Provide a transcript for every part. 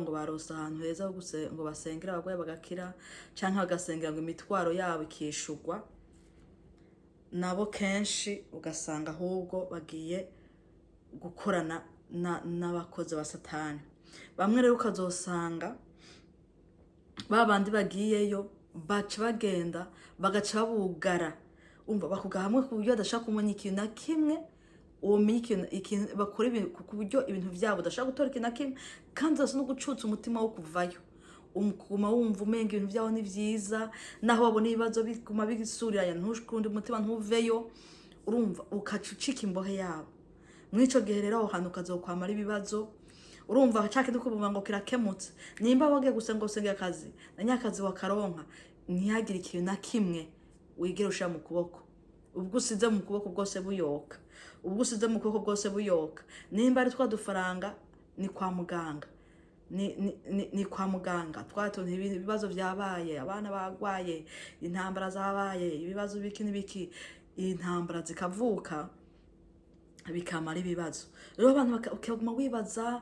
Ngo barose ahantu heza ho ngo basengera abagwayi bagakira, canke bagasengera ngo imitwaro yabo ikishurwa. Nabo kenshi ugasanga ahubwo bagiye gukorana n'abakozi ba Satani. Bamwe rero ukazosanga ba bandi bagiyeyo baca bagenda bagaca babugara, umva, bakuga hamwe ku buryo badashaka kumenya ikintu na kimwe. Womenya ikintu bakora ibintu ku buryo ibintu vyabo udashaka gutora ikintu na kimwe, kandi udasa no gucutsa umutima wo kuvayo. Ukuguma wumva umenga ibintu vyaho ni vyiza, naho wabona ibibazo biguma bisuriranya, ntushukunde umutima ntuveyo. Urumva, ukaca ucika imbohe yabo. Muri ico gihe rero, aho hantu ukazokwamara ibibazo. Urumva, ca kintu kuvuga ngo kirakemutse, nimba wagiye gusenga, usengera akazi na nyakazi wakaronka, ntihagire ikintu na kimwe wigera ushira mu kuboko. Ubwo usize mu kuboko bwose buyoka, ubwo usize mu kuboko bwose buyoka. Nimba ari twa dufaranga, ni kwa muganga, ni kwa muganga twatuntu, ibibazo vyabaye, abana bagwaye, intambara zabaye, ibibazo biki n'ibiki, intambara zikavuka, bikamara ibibazo. Rero abantu ukaguma wibaza,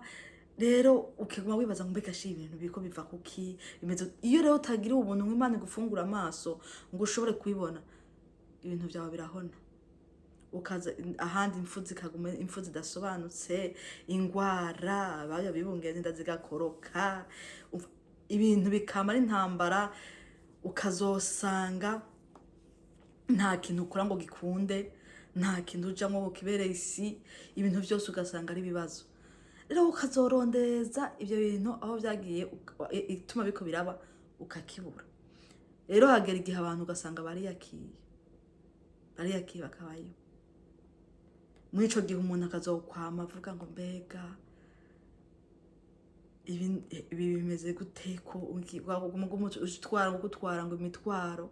rero ukaguma wibaza ngo mbega shi ibintu biriko biva kuki bimeze? Iyo rero utagira ubuntu ngo Imana igufungura amaso ngo ushobore kubibona, ibintu vyawe birahona. Ukaza ahandi impfu zikaguma, impfu zidasobanutse, ingwara, baya bibungenze, inda zigakoroka. Umva, ibintu bikamara intambara. Ukazosanga nta kintu ukora ngo gikunde, nta kintu ujamwo ngo kibereye isi, ibintu byose ugasanga ari ibibazo. Rero ukazorondeza ibyo bintu aho byagiye ituma biko biraba, ukakibura. Rero hagera igihe abantu ugasanga bariyakiye, bariyakiye, bakabayo. Muri ico gihe umuntu akazokwama avuga ngo mbega ibi bimeze gute, ko utwara ngo gutwara ngo imitwaro,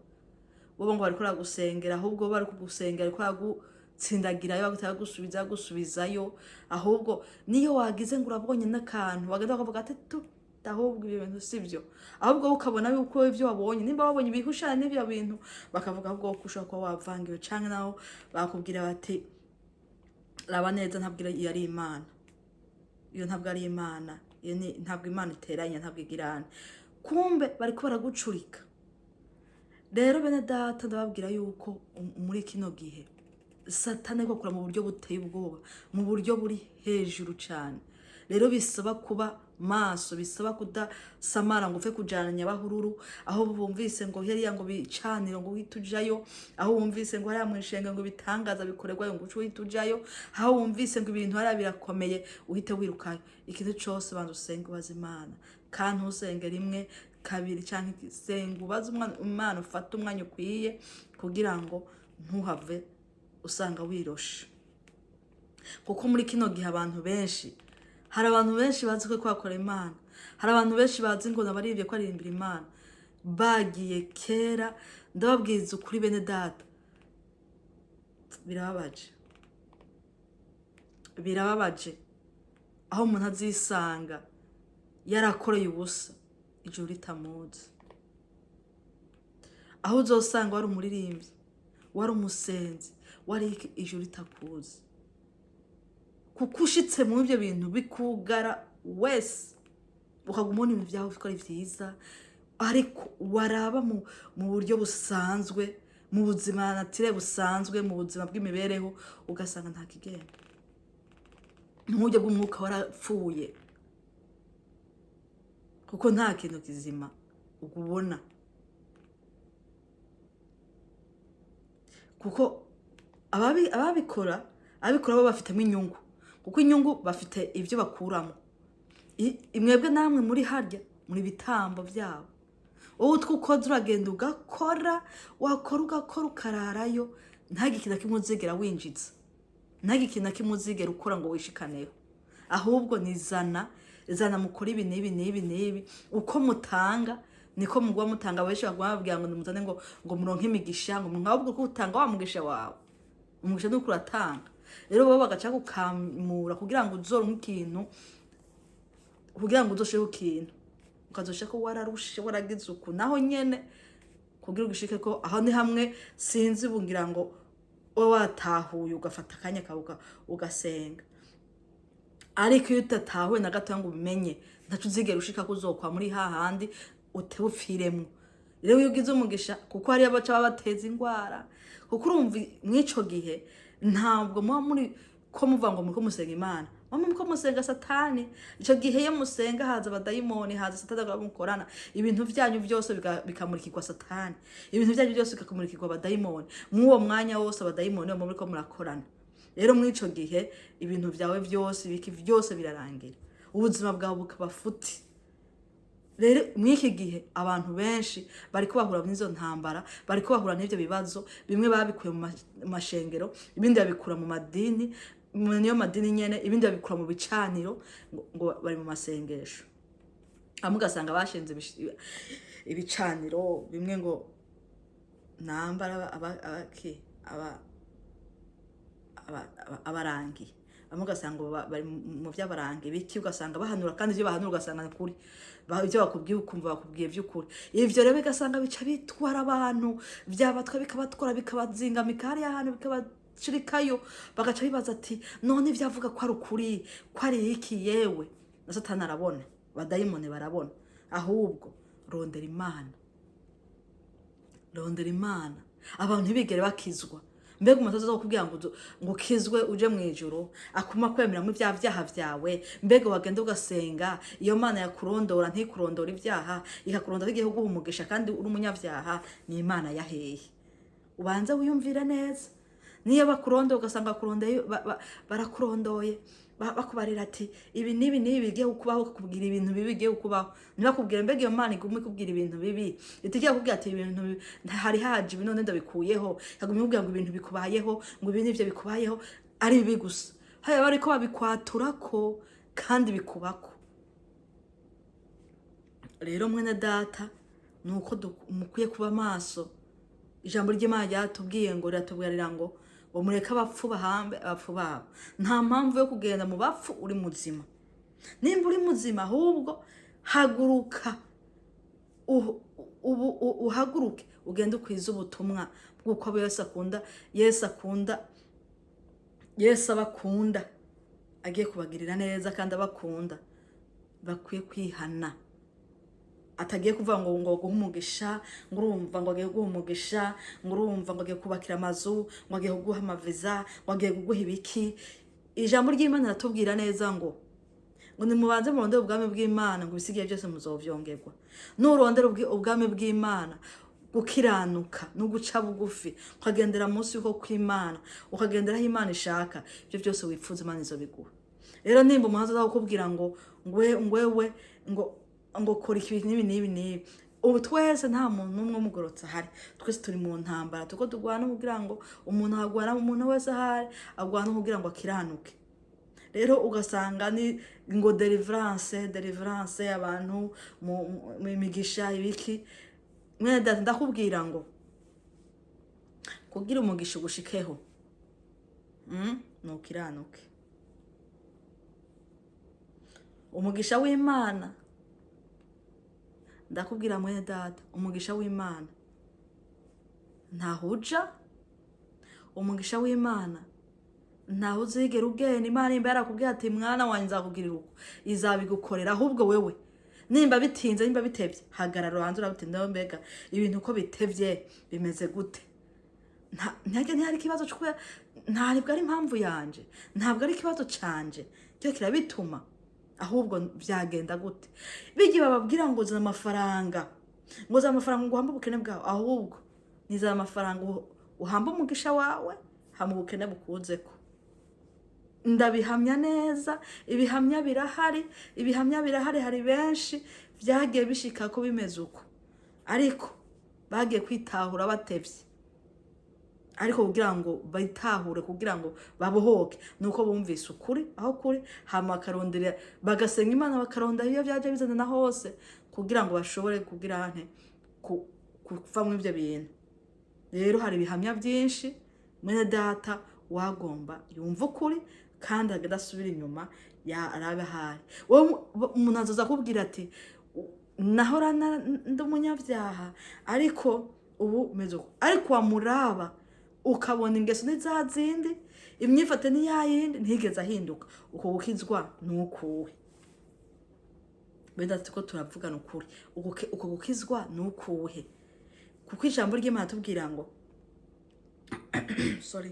bo ngo bariko baragusengera, ahubwo bari kugusengera ariko baragutsindagirayo, bagutera gusubizayo. Ahubwo niyo wagize ngo urabonye n'akantu, bagenda bakavuga ati tu, ahubwo ibyo bintu si byo. Ahubwo wowe ukabona yuko ibyo wabonye, nimba wabonye ibihushana n'ibyo bintu, bakavuga ahubwo ko ushobora kuba wavangiwe, canke naho bakubwira bati raba neza, ntabwo iyo ari Imana, iyo ntabwo ari Imana, iyo ni ntabwo Imana iteranya, ntabwo igirana. Kumbe bariko baragucurika. Rero bene data, ndababwira yuko muri kino gihe Satani ariko akora mu buryo buteye ubwoba, mu buryo buri hejuru cyane. Rero bisaba kuba maso, bisaba kudasamara ngo upfe kujana nyabahururu. Aho bumvise ngo heriya ngo bicaniro, ngo uhite ujayo. Aho wumvise ngo hariya mw'ishenga ngo ibitangaza bikorerwayo, ngo uce uhite ujayo. Aho wumvise ngo ibintu hariya birakomeye, uhite wirukayo. Ikintu cose banza usenge, ubaze Imana. Kandi ntusenge rimwe, kabiri canke, senga ubaze Imana, ufate umwanya ukwiye kugira ngo ntuhave usanga wiroshe. Kuko muri kino gihe abantu benshi, hari abantu benshi bazi ko bakora Imana, hari abantu benshi bazi ngo nabaririmbye ko aririmbira Imana, bagiye kera. Ndababwiza ukuri bene data, birababaje, birababaje aho umuntu azisanga yarakoreye ubusa, ijuru ritamuzi. Aho uzosanga wari umuririmbyi, wari umusenzi, wari iki, ijuru ritakuzi. Kuko ushitse muri ibyo bintu bikugara wese, ukaguma ubona ibintu byawe ko ari vyiza, ariko waraba mu buryo busanzwe, mu buzima naturel busanzwe, mu buzima bw'imibereho, ugasanga nta kigenda. Mu buryo bw'umwuka warapfuye, kuko nta kintu kizima ubona. Kuko ababikora bo bafitemo inyungu, kuko inyungu bafite ibyo bakuramo. Mwebwe namwe muri harya muri bitambo byabo. Wowe utwo ukoze, uragenda ugakora, wakora ugakora, ukararayo, ntagire ikintu na kimwe uzigera winjiza, ntagire ikintu na kimwe uzigera ukora ngo wishikaneho. Ahubwo ni zana zana, mukora ibi n'ibi n'ibi n'ibi. Uko mutanga niko mugwa mutanga. Benshi baguma bababwira ngo nimuzane, ngo muronke imigisha, ngo muronke. Ahubwo ko utanga wa mugisha wawe, umugisha nuko uratanga. Rero bo bagaca gukamura kugira ngo uzoronke ikintu, kugira ngo uzoshike ikintu, ukazoshika ko wararushe, waragize uku, naho nyene kugira ugishike ko aho ni hamwe. Sinzi, bungira ngo uba watahuye, ugafata akanya kawe ugasenga. Ariko iyo utatahuye na gatoya ngo ubimenye, ntaco uzigera ushika ko uzokwa muri hahandi utebe upfiremwo. Rero iyo ugize umugisha, kuko hariyo abaca babateza ingwara, kuko urumva mw'ico gihe ntabwo muba muri ko muvuga ngo muriko musenga Imana, muba muriko musenga Satani. Ico gihe iyo musenga haza abadayimoni, haza Satani mukorana. Ibintu vyanyu vyose bikamurikirwa Satani, ibintu vyanyu byose bikamurikirwa abadayimoni. Mw'uwo mwanya wose abadayimoni muba muriko murakorana. Rero mw'ico gihe ibintu vyawe vyose, ibiki vyose birarangira, ubuzima bwawe bukaba futi. Rero mw'iki gihe abantu benshi bariko bahura n'izo ntambara, bariko bahura n'ivyo bibazo. Bimwe babikuye mu mashengero, ibindi babikura mu madini, mu niyo madini nyene, ibindi babikura mu bicaniro, ngo bari mu masengesho. Amwe ugasanga bashinze ibicaniro bimwe ngo nambara abarangi, bamwe ugasanga bari mu by'abarangi ibiki, ugasanga bahanura, kandi ibyo bahanura ugasanga ni kuri. Ibyo bakubwiye ukumva bakubwiye by'ukuri. Ivyo rero bigasanga bica bitwara abantu, byabatwa bikabatwara, bikabazingamika hariya hantu, bikabacirikayo, bagaca bibaza ati: "None ibyo avuga ko ari ukuri, ko ari iki?" Yewe, na Satani arabona, abadayimoni barabona. Ahubwo rondera Imana, rondera Imana. Abantu ntibigere bakizwa. Mbega umuntu aza kukubwira ngo ngo ukizwe uje mu ijuru, akuma kwemeramo ibyaha vyaha vyawe? Mbega wagenda ugasenga, iyo Mana yakurondora ntikurondora ibyaha, ikakurondora igihe guha umugisha kandi uri umunyabyaha, ni Imana yahehe? Ubanze wiyumvire neza. Niyo bakurondoye, ugasanga bakurondeye, barakurondoye, bakubarira ati ibi n'ibi n'ibi bigiye kukubaho, bakakubwira ibintu bibi bigiye kukubaho. Ntibakubwire, mbega iyo Mana iguma ikubwira ibintu bibi, itigiye kukubwira ati ibintu hari haje ibi, none ndabikuyeho? Yagumye ikubwira ngo ibintu bikubayeho, ngo ibi nivyo bikubayeho, ari bibi gusa, haya bariko babikwaturako kandi bikubako. Rero mwene data, ni uko mukwiye kuba maso. Ijambo ry'Imana ryatubwiye ngo, riratubwirira ngo mureke abapfu bahambe abapfu babo. Nta mpamvu yo kugenda mu bapfu uri muzima. Nimba uri muzima, ahubwo haguruka, ubu uhaguruke ugende ukwize ubutumwa bw'uko abo Yesu akunda, Yesu akunda, Yesu abakunda, agiye kubagirira neza kandi abakunda, bakwiye kwihana. Atagiye kuvuga ngo guha umugisha, ngo urumva ngo agiye guha umugisha, ngo urumva ngo agiye kubakira amazu, ngo agiye kuguha amaviza, ngo agiye kuguha ibiki. Ijambo ry'Imana riratubwira neza ngo nimubanze murondere ubwami bw'Imana, ngo ibisigaye byose muzovyongerwa. Nurondera ubwami bw'Imana, gukiranuka no guca bugufi, ukagendera munsi y'uko kw'Imana, ukagendera aho Imana ishaka, ibyo byose wifuza Imana izobiguha. Rero nimba umuhanzi aza kukubwira ngo ngwe ngwewe ngo kora ibi n'ibi n'ibi n'ibi, ubu twese nta muntu n'umwe umugorotse ahari. Twese turi mu ntambara, tuko turwana kugira ngo umuntu agwana, umuntu wese ahari agwana kugira ngo akiranuke. Rero ugasanga ni ngo deliverance, deliverance, abantu mu imigisha, ibiki. Mwene data, ndakubwira ngo kugira umugisha ugushikeho, nukiranuke. Umugisha w'Imana, ndakubwira mwene data, umugisha w'Imana ntahuja, umugisha w'Imana ntaho uzigera ugenda. Imana nimba yarakubwiye ati: "Mwana wanjye, nzakugirira uko," izabigukorera. Ahubwo wewe nimba bitinze, nimba bitevye, hagarara ubanze urabitindaho: mbega ibintu uko bitevye bimeze gute? Ntajya ntihari ikibazo cyo kuba, ntabwo ari impamvu yanje, ntabwo ari ikibazo canje cyo kirabituma, ahubwo byagenda gute? Bigiye bababwira ngo zana amafaranga, ngo zana amafaranga ngo uhambe ubukene bwawe, ahubwo nizana amafaranga uhambe umugisha wawe, hama ubukene bukuzeko. Ndabihamya neza, ibihamya birahari, ibihamya birahari. Hari benshi byagiye bishika ko bimeze uko, ariko bagiye kwitahura batevye. Ariko kugira ngo bitahure, kugira ngo babohoke, nuko bumvise ukuri aho kuri, hama bakarondera, bagasenga Imana, bakarondera iyo byaje bizana hose, kugira ngo bashobore kugira nte kuva muri ibyo bintu. Rero hari ibihamya byinshi. Mwene data, wagomba yumva ukuri kandi agenda asubira inyuma ya arabe ahari. Wowe umuntu azoza akubwira ati: "Nahora ndi umunyabyaha, ariko ubu meze uko." Ariko wamuraba ukabona ingeso ni za zindi. Imyifato ni yayindi, ntiyigeze ahinduka. Uko gukizwa ni ukuwe? Benda tuko turavugana ukuri. Uko gukizwa ni ukuhe? Kuko ijambo ry'Imana tubwira ngo, sorry,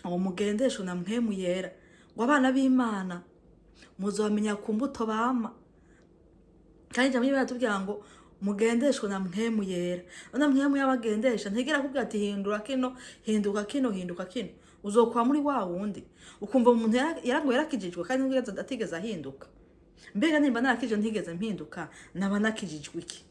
ngo mugendeshwe na Mpwemu Yera, ngo abana b'Imana muzobamenya ku mbuto bama. Kandi ijambo ry'Imana tubwira ngo mugendeshwe na Mpwemu Yera. Na Mpwemu y'abagendesha ntigera akubwira ati hindura kino, hinduka kino, hinduka kino. Uzokwa muri wa wundi ukumva umuntu ngo yarakijijwe kandi atigeze ahinduka. Mbega nimba narakijijwe ntigeze mpinduka, naba nakijijwe iki?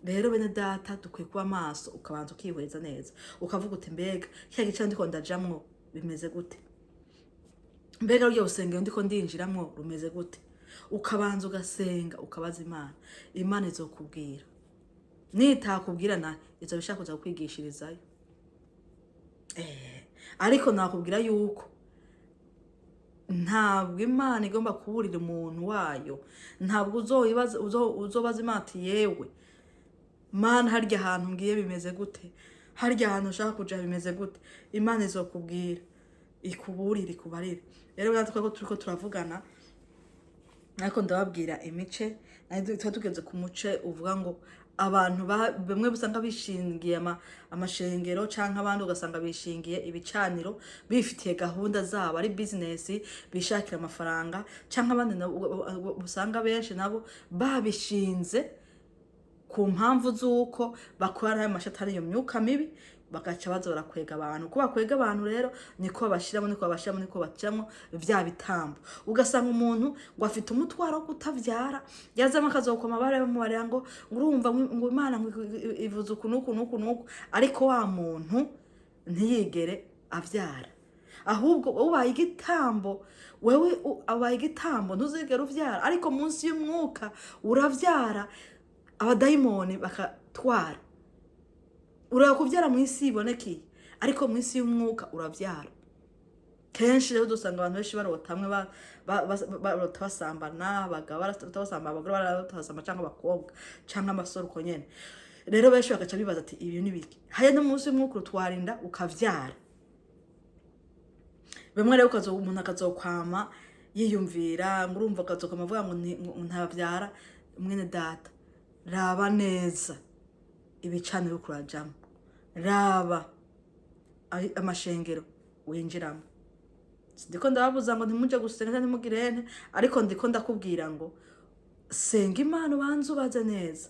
Rero bene data, dukwiye kuba maso, ukabanza ukihweza neza, ukavuga uti mbega kiriya gice ndiko ndajamwo bimeze gute? Mbega rurya rusengero ndiko ndinjiramwo rumeze gute? Ukabanza ugasenga, ukabaza Imana. Imana izokubwira. Nitakubwira na izo bishaka kuza kukwigishirizayo. Ariko nakubwira yuko ntabwo Imana igomba kuburira umuntu wayo. Ntabwo uzobaza Imana ati yewe Mana, harya hantu ngiye bimeze gute? Harya hantu ushaka kuja bimeze gute? Imana izokubwira, ikuburire, ikubarire. Rero natwe ko turiko turavugana, ariko ndababwira imice. Tuba tugeze ku muce uvuga ngo abantu bamwe usanga bishingiye amashengero, canke abandi ugasanga bishingiye ibicaniro, bifitiye gahunda zabo, ari business, bishakira amafaranga, canke abandi usanga benshi nabo babishinze ku mpamvu z'uko bakora ayo mashatani, iyo myuka mibi, bagaca baza barakwega abantu. Uko bakwega abantu rero niko babashiramo, niko babashiramo, niko bacamo vya bitambo. Ugasanga umuntu ngo afite umutwaro wo kutavyara, yazamo akazokoma bamubarira ngo urumva ngo Imana ngo ivuze uku n'uku n'uku n'uku, ariko wa muntu ntiyigere avyara. Ahubwo ubaye igitambo, wewe ubaye igitambo, ntuzigere uvyara, ariko munsi y'umwuka uravyara, abadayimoni bakatwara. Uraba kubyara mu isi ibonekeye, ariko mu isi y'umwuka urabyara. Kenshi rero dusanga abantu benshi barota hamwe, barota basambana, abagabo barota basambana, abagore barota basambana, cyangwa abakobwa cyangwa abasore uko nyene. Rero benshi bagaca bibaza ati ibi ni biki? Haya, no munsi y'umwuka utwarinda ukavyara. Bimwe rero umuntu akazokwama yiyumvira ngo urumva, akazokwama avuga ngo ngo ntavyara. Mwene data, raba neza ibicaniro uriko urajamwo, raba amashengero winjiramo. Ndiko ndababuza ngo ntimuje gusenga cyangwa ntimugirente, ariko ndiko ndakubwira ngo senga Imana, ubanze ubaze neza,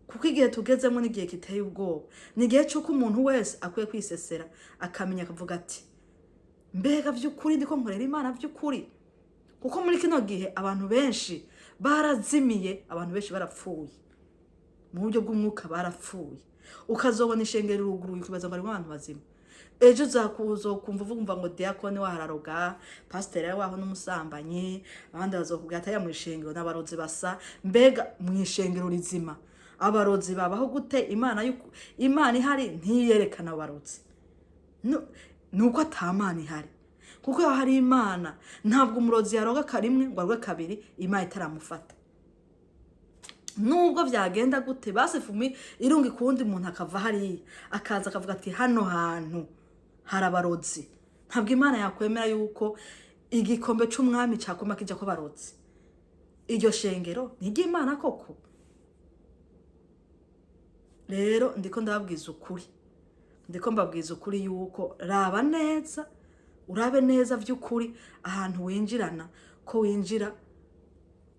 kuko igihe tugezemo n'igihe giteye ubwoba. Ni igihe cy'uko umuntu wese akwiye kwisesera, akamenya, akavuga ati mbega by'ukuri ndiko nkorera Imana by'ukuri? Kuko muri kino gihe abantu benshi barazimiye, abantu benshi barapfuye mu buryo bw'umwuka, barapfuye. Ukazobona ishengero ruguruye, ukibaza ngo harimo abantu bazima. Ejo uzokumva uvuga ngo diakoni waho araroga, pasiteri waho n'umusambanyi, abandi bazokubwira ati mu ishengero n'abarozi basa. Mbega mu ishengero rizima abarozi babaho gute? Imana Imana ihari ntiyerekana abarozi. Ni uko ata Mana ihari, kuko iyo hari Imana ntabwo umurozi yaroga karimwe ngo aroge kabiri Imana itaramufata. Nubwo byagenda gute, basi fumi irunga ikundi, umuntu akava hariya akaza akavuga ati hano hantu hari abarozi. Ntabwo Imana yakwemera yuko igikombe c'umwami cakoma kija ko abarozi. Iryo shengero ni iry'Imana koko? Rero ndiko ndababwiza ukuri, ndiko mbabwiza ukuri yuko raba neza, urabe neza vy'ukuri ahantu winjirana, ko winjira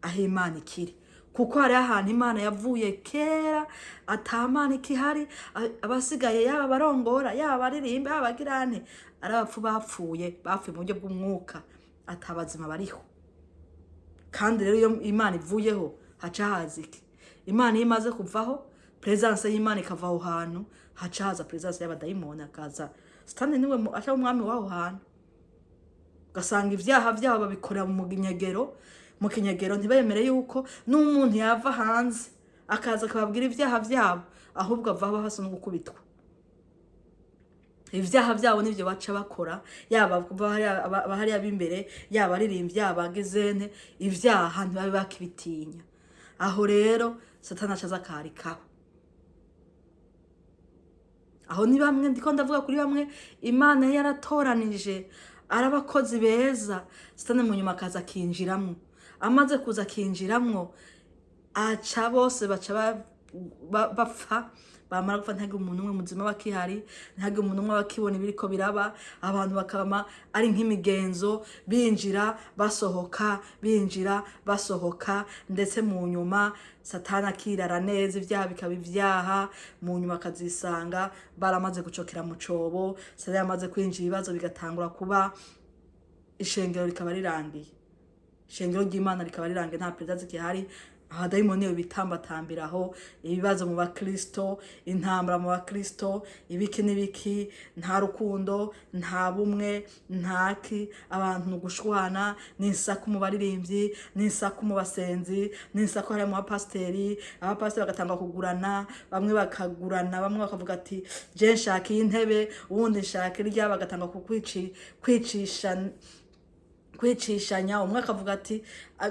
aho Imana ikiri, kuko hariho ahantu Imana yavuye kera, ata Mana ikihari. Abasigaye yaba abarongora, yaba abaririmba, yaba abagirane, ari abapfu bapfuye, bapfuye mu buryo bw'umwuka, ata bazima bariho. Kandi rero iyo Imana ivuyeho haca haza iki? Imana iyo imaze kuvaho, presence y'Imana ikava aho hantu, haca haza presence y'abadayimoni, hakaza Satani, niwe aca umwami w'aho hantu. Ugasanga ibyaha byabo babikorera mu kinyegero, mu kinyegero, ntibemere yuko n'umuntu yava hanze akaza akababwira ibyaha byabo, ahubwo avaho hasa no gukubitwa. Ibyaha byabo nibyo baca bakora, yaba bahariya b'imbere, yaba aririmbyi, yaba agizene ibyaha, ntibabe bakibitinya. Aho rero Satani aca aza akarikaho. Aho ni bamwe ndiko ndavuga kuri bamwe Imana yaratoranije ari abakozi beza. Satani mu nyuma akaza akinjiramwo. Amaze kuza akinjiramwo, aca bose baca bapfa. Bamara gupfa, ntihagire umuntu umwe muzima bakihari, ntihagire umuntu umwe bakibona ibiriko biraba. Abantu bakaba ari nk'imigenzo, binjira basohoka, binjira basohoka, ndetse mu nyuma Satani akirara neza, ibyaha bikaba ibyaha. Mu nyuma akazisanga baramaze gucokera mu cobo. Satani yamaze kwinjira, ibibazo bigatangura kuba, ishengero rikaba rirangiye, ishengero ry'Imana rikaba rirangiye, nta perezida zikihari. Abadayimoni bitambatambiraho, ibibazo mu bakristo, intambara mu bakristo, ibiki n'ibiki, nta rukundo, nta bumwe, ntaki. Abantu ni ugushwana, n'insaku mu baririmbyi, n'insaku mu basenzi, n'insaku hariya mu bapasiteri. Abapasiteri bagatanga kugurana, bamwe bakagurana, bamwe bakavuga ati: "Je nshaka iyi ntebe," uwundi: "Nshaka irya." Bagatanga kwicisha, kwicishanya. Umwe akavuga ati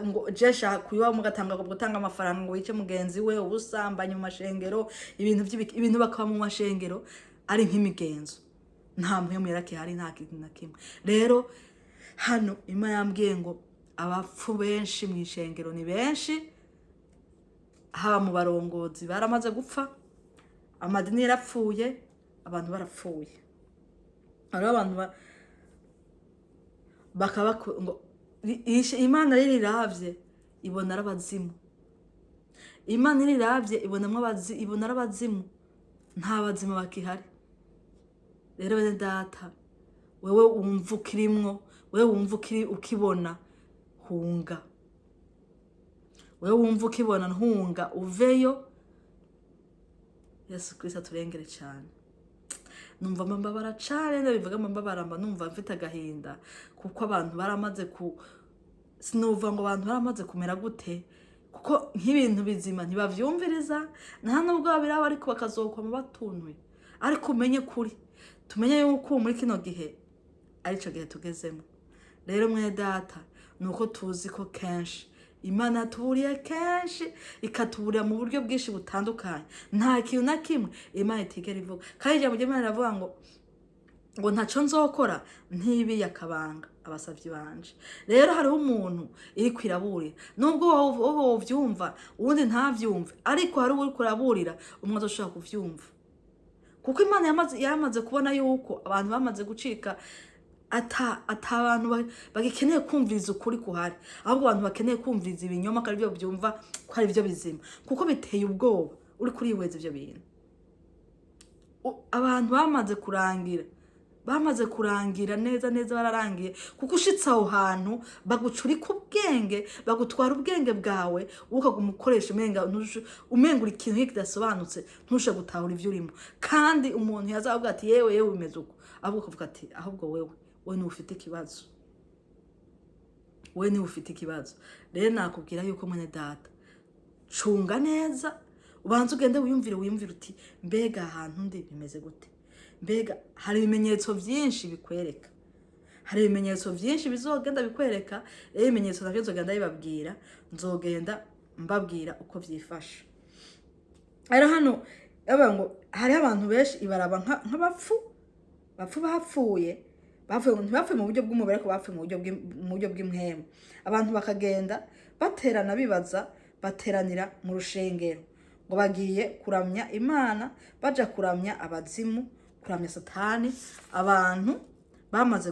ngo: "Je nshaka kuba." Mugatanga gutanga amafaranga ngo wice mugenzi we. Ubusambanyi mu mashengero, ibintu by'ibiki, ibintu bakaba mu mashengero ari nk'imigenzo, nta mpwemu yarakihari, nta kintu na kimwe. Rero hano Imana yambwiye ngo abapfu benshi mu ishengero ni benshi, haba mu barongozi baramaze gupfa, amadini yarapfuye, abantu barapfuye. Hariho abantu bakaba ngo Imana rero iravye ibona ari abazimu. Imana rero iravye ibonamwo ibona ari abazimu, nta bazima bakihari. Rero bene data, wewe wumva ukirimwo, wewe wumva ukiri ukibona, hunga. Wewe wumva ukibona, ntunga uveyo. Yesu Kristo aturengere cyane. Numva mbabara cane, ndabivuga mbabara, mba numva mfite agahinda, kuko abantu baramaze ku sinuva ngo abantu baramaze kumera gute, kuko nk'ibintu bizima ntibavyumviriza, nta nubwo babiraba, ariko bakazokwama batuntuye. Ariko umenye kuri, tumenye yuko muri kino gihe arico gihe tugezemo. Rero mwene data, ni uko tuzi ko kenshi Imana yatuburiye, kenshi ikatuburira mu buryo bwinshi butandukanye. Nta kintu na kimwe Imana itigera ivuga. Kandi ijambo ry'Imana riravuga ngo ntaco nzokora ntibiye akabanga abasavyi banje. Rero hariho umuntu iriko iraburira, nubwo wowe wovyumva, uwundi ntavyumve, ariko hari uwo uriko uraburira, umwe azoshobora kuvyumva, kuko Imana yamaze kubona yuko abantu bamaze gucika, ata abantu bagikeneye kumviriza ukuri kuhari, ahubwo abantu bakeneye kumviriza ibinyoma, ko aribyo byumva ko ari byo bizima, kuko biteye ubwoba uri kurihweza ivyo bintu. Abantu bamaze kurangira, bamaze kurangira neza neza, bararangiye, kuko ushitse aho hantu bagucurika ubwenge, bagutwara ubwenge bwawe, wowe ukaguma ukoresha umenga umenga uri ikintu kidasobanutse, ntushobore gutahura ivyo urimo. Kandi umuntu yazavuga ati: "Yewe yewe, bimeze uko," ahubwo ukavuga ati: "Ahubwo wewe niwe ufite ikibazo, wewe niwe ufite ikibazo." Rero nakubwira yuko, mwene data, cunga neza, ubanza ugende wiyumvire, wiyumvire uti: "Mbega ahantu ndi bimeze gute?" Mbega hari ibimenyetso byinshi bikwereka, hari ibimenyetso byinshi bizogenda bikwereka. Rero ibimenyetso navyo nzogenda bibabwira, nzogenda mbabwira uko vyifashe. Rero hano bavuga ngo hariho abantu benshi ibaraba nk'abapfu, bapfu bapfuye, bapfuye, ntibapfuye mu buryo bw'umubiri, ariko bapfuye mu buryo bw'impwemu. Abantu bakagenda baterana, bibaza bateranira mu rushengero ngo bagiye kuramya Imana, baja kuramya abazimu, kuramya Satani. Abantu bamaze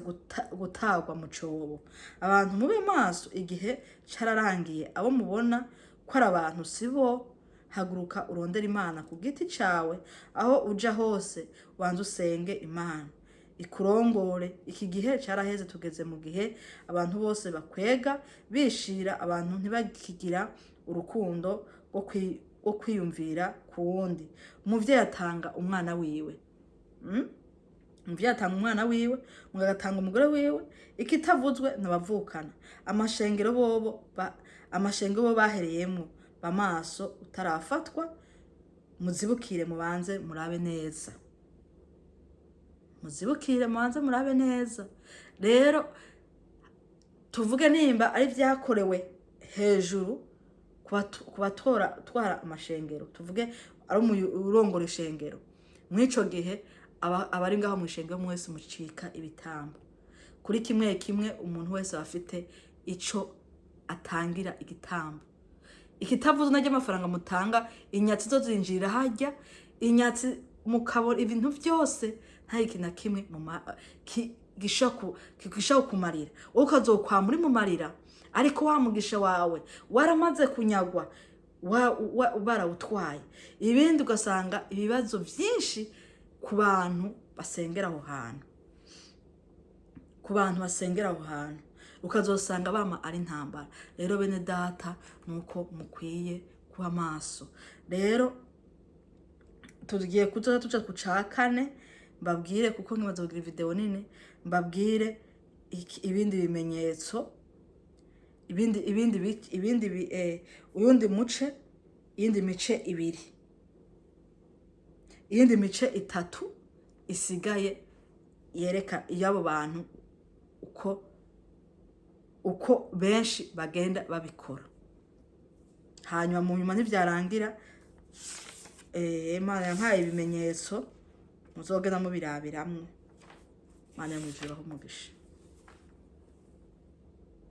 gutagwa mu cobo. Abantu mube maso, igihe cararangiye. Abo mubona ko ari abantu si bo. Haguruka urondere Imana ku giti cawe. Aho uja hose ubanze usenge Imana ikurongore. Iki gihe caraheze, tugeze mu gihe abantu bose bakwega bishira, abantu ntibakigira urukundo rwo kwiyumvira ku wundi. Umuvyeyi atanga umwana wiwe, Umuvyeyi atanga umwana wiwe, umugabo agatanga umugore wiwe, ikitavuzwe nabavukana. Amashengero bobo amashengero bo bahereyemwo. Bamaso utarafatwa, muzibukire, mubanze murabe neza, muzibukire, mubanze murabe neza. Rero tuvuge nimba ari vyakorewe hejuru ku batora twara amashengero, tuvuge ari urongora ishengero mw'ico gihe. Abari ngaho mu ishengero mwese mucika ibitambo kuri kimwe kimwe. Umuntu wese aba afite ico atangira igitambo. Ikitavuze naryo amafaranga mutanga, inyatsi zo zinjirira hajya inyatsi, mukabona ibintu byose, nta ikintu na kimwe gishobora kumarira wowe, ukazokwama uri mu marira, ariko wa mugisha wawe waramaze kunyagwa, barawutwaye. Ibindi ugasanga ibibazo byinshi ku bantu basengera aho hantu, ku bantu basengera aho hantu, ukazosanga bama ari intambara. Rero bene data, nuko mukwiye kuba maso. Rero tugiye kuzoza tuja ku ca kane, mbabwire, kuko nkimaze kugira video nini, mbabwire ibindi bimenyetso, ibindi uyundi muce, iyindi mice ibiri, iyindi mice itatu isigaye yereka iy'abo bantu uko benshi bagenda babikora. Hanyuma mu nyuma ntivyarangira, Imana yampaye ibimenyetso, muzogenda mubirabiramwo. Imana yo mw'ijuru ibahe umugisha.